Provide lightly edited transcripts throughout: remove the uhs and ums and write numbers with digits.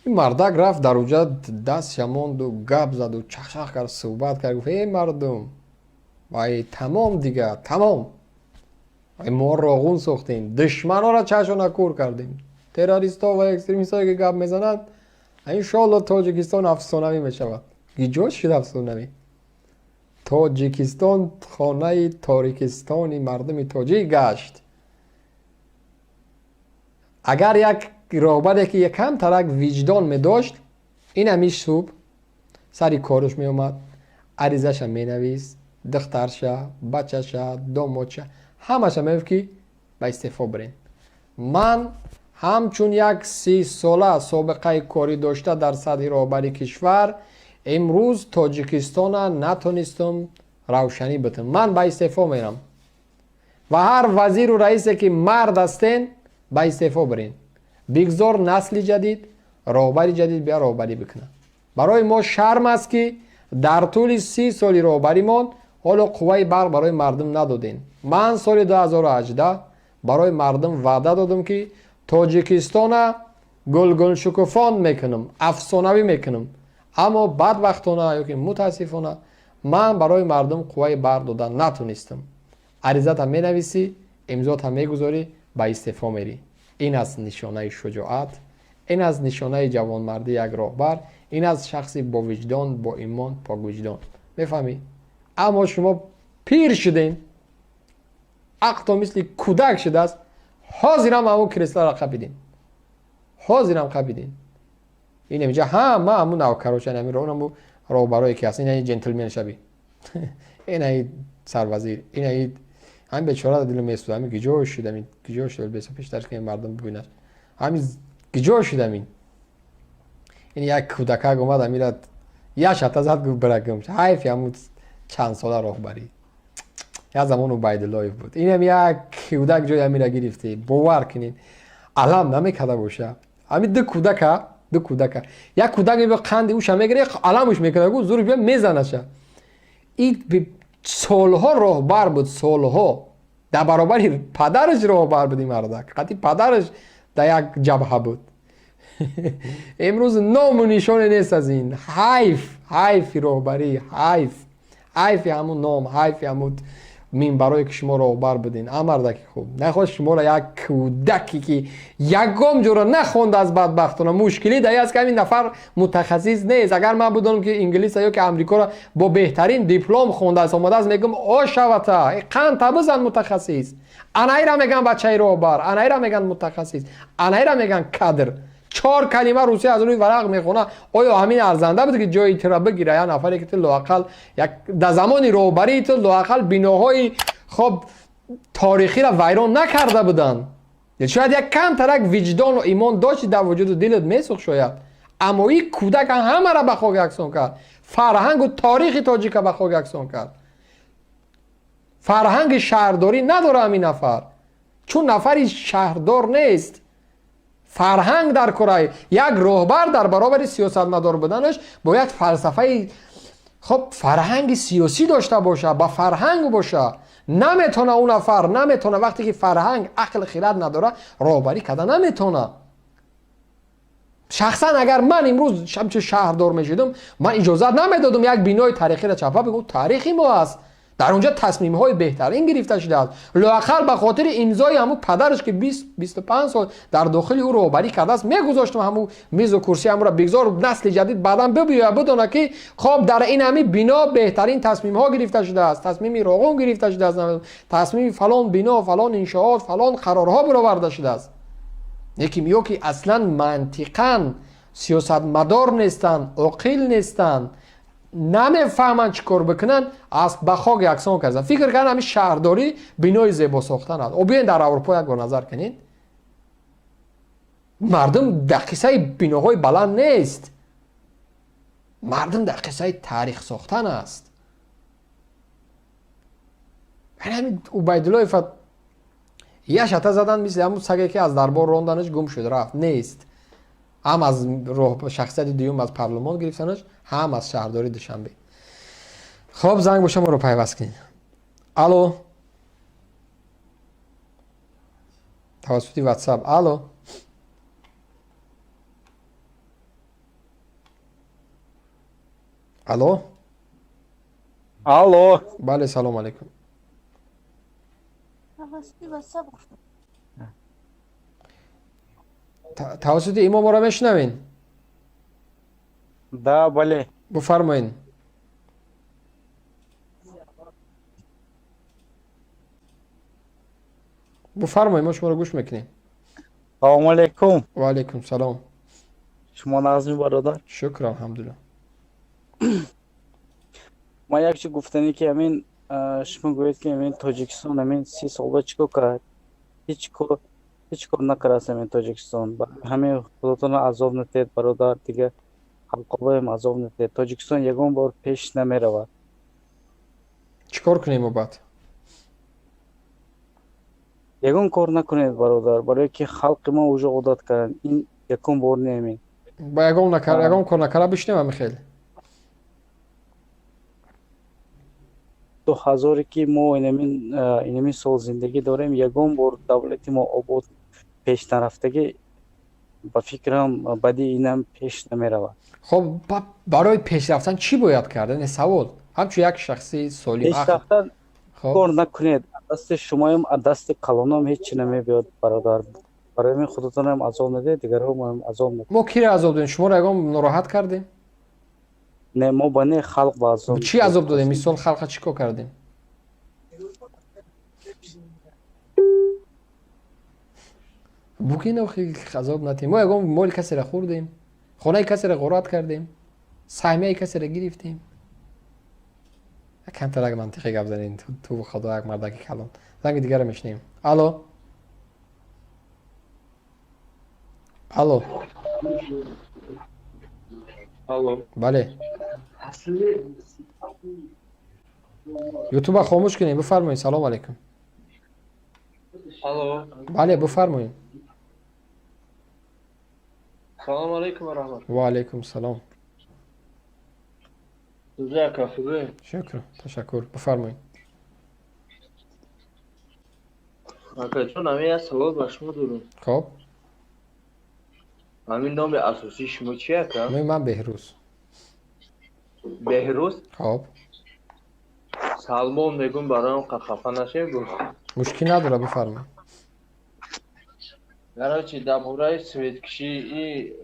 Ин мардак рафт дар уҷа, дастша монду, гап заду, чахчах кард, суҳбат кард, гуфт: «Эй мардум, вай тамом, дига тамом, мо Роғун сохтем, душманонро чашмона кур кардем, террористҳо ва экстремистҳое ки гап мезананд, иншоалло Тоҷикистон афсонавӣ мешавад». Гиҷо шуд афсонавӣ? Тоҷикистон хонаи торикистони мардуми тоҷик гашт. Агар як роҳбаре ки якам тарак виҷдон медошт, ин ҳами субҳ сари кораш меомад, аризаша менавист, духтарша, бачаша, домодша, ҳамаша мегуфт, ки ба истеъфо бирен. Ман ҳамчун як 30 сола собиқаи корӣ дошта дар сатҳи роҳбари кишвар, имрӯз Тоҷикистона натонистам равшанӣ битам, ман ба истеъфо мерам ва ҳар вазиру раисе ки мард ҳастен, ба истеъфо бирен, бигзор насли ҷадид, роҳбари ҷадид бия роҳбарӣ бикунад. Барои мо шарм аст, ки дар тӯли 30 соли роҳбаримон ҳоло қувваи барқ барои мардум надодем. Ман соли 2018 барои мардум ваъда додам, ки Тоҷикистона гулгулшукуфон мекунам, афсонавӣ мекунам, аммо бадбахтона ё ки мутаассифона ман барои мардум қувваи барқ дода натонистам. Аризата менависӣ, имзота мегузорӣ, ба истеъфо мерӣ. Ин аст нишонаи шуҷоат, ин аст нишонаи ҷавонмардии як роҳбар, ин аст шахси бовиҷдон, боимон, поквиҷдон, мефаҳмӣ? Аммо шумо пир шудем, ақлто мисли кӯдак шудааст. Ҳозирам ҳамун креслоро қапидем, ҳозирам қапидем. Ин инҷа ҳама ҳамун навкарочан, ҳамин ҳамун роҳбарое ки ҳаст, ин ҷентлмен шаби, инаи сарвазир, инаи ҳамин бечора дило месӯзад. Ҳамин гиҷо шуд, ҳамин гиҷо шуд? Беса пештар ки мардум бибинад, ҳамин гиҷо шуд ҳамин? Ин як кӯдакак омад, ҳамира як шата зад, гуфт: «Бира гум». Ҳайфи ҳамун чанд сола роҳбарӣ. Як замон Убайдуллоев буд, инам як кӯдак ҷои ҳамира гирифте. Бовар кунед, алам намекарда боша. Ҳамин ду кӯдака, ду кӯдака, як кӯдак мебиё, қанди уша мегире, аламуш мекунад, гу зур бия мезанаша. Ин солҳо роҳбар буд, солҳо дар баробари падараш роҳбар буд. Ин мардак қатъи падараш дар як ҷабҳа буд. Имрӯз ному нишоне нест аз ин. Ҳайф, ҳайфи роҳбарӣ, ҳайф, ҳайфи ҳамун ном, ҳайфи ҳамун минбарое ки шумо роҳбар будин. А мардаки хуб нахост шуморо як кӯдаке ки ягон ҷоро нахондааст. Бадбахтона, мушкилӣ дар аст, ки ҳамин нафар мутахассис нест. Агар ман бидонам, ки инглиса ё ки амрикоро бо беҳтарин диплом хондааст, омадааст, мегӯм: «Ошавата, қанта бизан, мутахассис». Анаира мегӯян бачаи роҳбар, анаира мегӯян мутахассис, анаира мегӯян кадр. Чор калима русия аз рӯи варақ мехона. Оё ҳамин арзанда буд, ки ҷои тура бигира як нафаре, ки ту лоақал як дар замони роҳбарии ту лоақал биноҳои хоб торихиро вайрон накарда буданд? Шояд як камтарак виҷдону имон дошти, дар вуҷуду дилат месӯхт шояд, аммо ин кӯдак ҳамаро ба хок яксон кард, фарҳангу торихи тоҷика ба хок яксон кард. Фарҳанги шаҳрдорӣ надора ҳамин нафар, чун нафари шаҳрдор нест. Фарҳанг дар кораи як роҳбар дар баробари сиёсатмадор буданаш бояд фалсафаи хоб, фарҳанги сиёсӣ дошта боша, ба фарҳанг боша. Наметона ӯ нафар, наметона. Вақте ки фарҳанг, ақл, хирад надора, роҳбарӣ карда наметона. Шахсан агар ман имрӯз ҳамчун шаҳрдор мешудам, ман иҷозат намедодам як бинои таърихиро чапа бигӯ. Таърихи мо аст, дар онҷа тасмимҳои беҳтарин гирифта шудааст. Лоақал ба хотири имзои ҳамун падараш, ки 25 сол дар дохили ӯ роҳбарӣ кардааст, мегузоштам ҳамун мизу курсӣ ҳамуро. Бигзор насли ҷадид баъдан бибиёяд, бидона, ки хоб дар ин ҳами бино беҳтарин тасмимҳо гирифта шудааст, тасмими Роғун гирифта шудааст, тасмими фалон бино, фалон иншоот, фалон қарорҳо бароварда шудааст. Лекин ё ки аслан мантиқан сиёсатмадор нестанд, оқил нестанд, намефаҳманд чӣ кор бикунанд, аз ба хок яксон карданд. Фикр кардан ҳамин шаҳрдорӣ бинои зебо сохтан аст. О, биёен, дар Аврупо як бор назар кунед, мардум дар қиссаи биноҳои баланд нест, мардум дар қиссаи таърих сохтан аст. Ҳамин Убайдуллоев як шата задан, мисли ҳамун саге, ки аз дарбор ронданаш, гум шуд, рафт, нест. Ҳам аз шахсияти дуюм аз парлумон гирифтанаш, ҳам аз шаҳрдории Душанбе. Хоб, занг боша, моро пайваст кунед. Алло, тавассути Ватсап. Алло. Алло. Алло. Бале, салом алейкум. Тавассути имо моро мешунавен? Да, бале. Буфармоен. Буфармоед, мо шуморо гӯш мекунем. Салому алейкум. Ва алейкум салом. Шумо нағзми, бародар? Шукр, алҳамдулилла. Ман як чи гуфтанӣ, ки ҳамин шумо гӯед, ки ҳамин Тоҷикистон ҳамин 30 сола чӣ кор кард? Ҳеҷ кор, ҳеҷ кор накардааст ҳамин Тоҷикистон. Ҳамин худотонро азоб натиҳед, бародар, дига ҳалқобаем азоб натиҳед. Тоҷикистон ягон бор пеш намеравад. Чӣ кор кунем баъд? Ягон кор накунед, бародар, барое ки халқи мо уже одат карданд. Ин якум бор не ҳамин. Ба ягон накар, ягон кор накара бишнем ҳами хел. 2000 ки мо инамин сол зиндагӣ дорем, ягон бор давлати мо обод пеш нарафтагӣ, ба фикрам, баъди инам пеш намеравад. Хоб, барои пеш рафтан чӣ бояд кард? Яъне савол ҳамчун як шахси солим пеш рафтан кор накунед. Дасти шумоям, аз дасти калонам ҳеҷ чи намебиёд, бародар. Барои ҳамин худатонам азоб надиҳед, дигарҳоам азоб надиҳед. Мо киро азоб додем? Шуморо ягон нороҳат кардем? Не, мо ба не, халқ ба азоб. Чӣ азоб додем? Мисол, халқа чӣ кор кардем? Бугин, охи, азоб натем. Мо ягон моли касеро хӯрдем, хонаи касеро ғорат кардем, саҳмияи касеро гирифтем? Камтар як мантиқӣ гап занед, ту худо, як мардаки калон. Занги дигарро мешунавем. Алло, алло. Алло. Бале, ютуба хомӯш кунем. Бифармоед, салому алейкум. Алло. Бале, бифармоед. Салому алейкум ва раҳмат. Ва алейкум салом. Ака, хубе? Шукр, ташаккур, бифармоед. Акаҷон, ҳамин як савол ба шумо дорам. Хоб. Ҳамин номи асосии шумо чи, ака? Номи ман Беҳрӯз. Беҳрӯз? Хоб. Салмон мегӯм, бароям хафа нашед. Мушкил надора, бифармоед. Короче, дар бораи светкишӣ и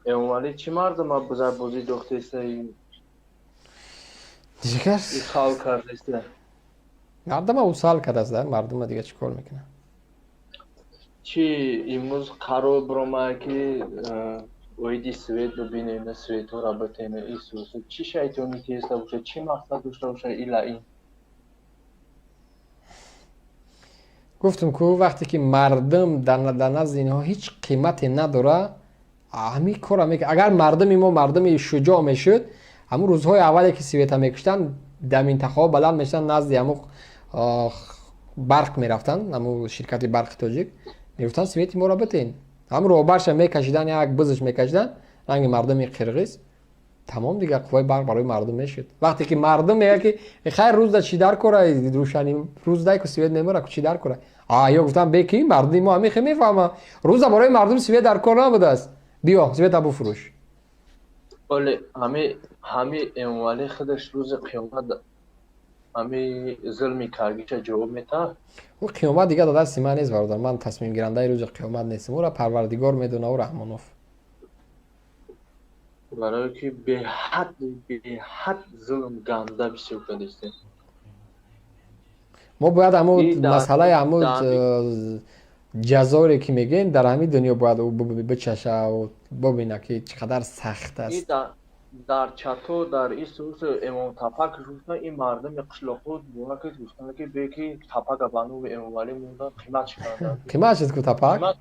Эмомалӣ чӣ мардума бозӣ дохтеста? Дигар Хал кардеста. Мардума усал кардааст, мардума дига чӣ кор мекунад? Чӣ имрӯз қарор биромад, ки оиди свет бибинем, светҳоро битена, исусу чӣ шайтони киеста боша, чӣ мақсад дошта боша ила ин? Гуфтум ку, вақте ки мардум дар назди инҳо ҳеҷ қимате надора, ҳамин корро мекард. Агар мардуми мо мардуми шуҷоъ мешуд, ҳамун рӯзҳои аввале ки света мекуштанд, дар минтақаҳо баланд мешуданд, назди ҳамун барқ мерафтанд, ҳамун ширкати барқи тоҷик, мегуфтанд: «Свети моро битен». Ҳамун роҳбарша мекашиданд, як бизш мекашиданд, ранги мардуми қирғиз, тамом, дигар қувваи барқ барои мардум мешуд. Вақте ки мардум мегӯяд, ки хайр, рӯзда чӣ дар кора рӯшанӣ, рӯздай ку свет мемора ку, чӣ дар кора? А ё гуфтам, беки мардуми мо ҳамин хел мефаҳма: рӯза барои мардум свет дар кор набудааст, биё света буфурӯш. Оле ҳами Эмомалӣ худаш рӯзи қиёмат ҳами зулми каргиша ҷавоб метаҳад? Ӯ қиёмат дига дар дасти ман нест, бародар. Ман тасмимгирандаи рӯзи қиёмат нестам. Ӯра Парвардигор медона, ӯ Раҳмонов. Барое ки беҳад, беҳад зулм ганда бисёр кардистем. Мо бояд ҳамун масъалаи ҳамун ҷазоре ки мегӯем, дар ҳамин дунё бояд ӯ бичаша, бубина, ки чӣ қадар сахт аст. Дар чато, дар исус Эмом Тапак гуфтан, ин мардуми қишлоқҳо бовар гуфтанд, ки беки Тапака ба номи Эмомалӣ мондан қимат шуданд. Қимат шуд ку Тапак.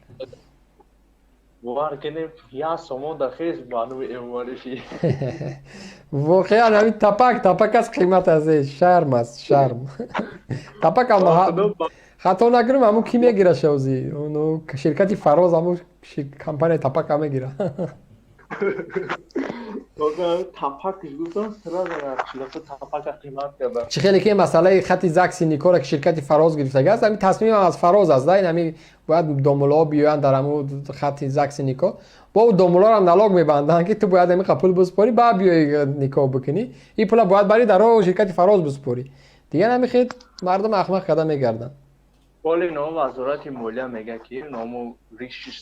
Бовар кунем, 1 сомон дар хез ба номи Эмомалӣ шид. Воқеан ҳамин Тапак, Тапак аст, қимат аст. Шарм аст, шарм. Тапак хато накунам, ҳамун ки мегира шавзи ширкати Фароз, ҳамун компания Тапака мегира. Тапакш гуфтам, сразу қишлоқи тапака қимат карда. Чӣ хеле ки масъалаи хати ЗАГСи никоҳро ки ширкати Фароз гирифтагааст, ҳамин тасмимам аз Фароз аст да. Ин ҳами бояд домуллоҳо биёянд дар ҳамун хати ЗАГСи никоҳ, бо домуллоро налог мебанданд, ки ту бояд ҳамин пул биспорӣ, баъд биёи никоҳ бикунӣ. Ин пула бояд бари дар роҳ ширкати Фароз биспорӣ. Дигар ҳами хел мардум ахмақ карда мегарданд. Боли но Вазорати молия мега, ки ному ришиш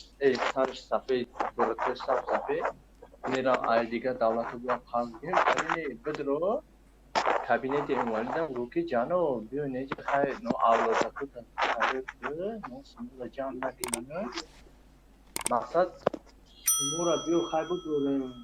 сарш сафед, сураташ сафед мера, ай дигар давлату бояд қарз гирем. Бидро кабинети Эмомалидам гуфт, ки ҷано, биё неҷи, хай, но авлодаку но сумура ҷамъ накунем, мақсад шуморо биё, хай, бидорем.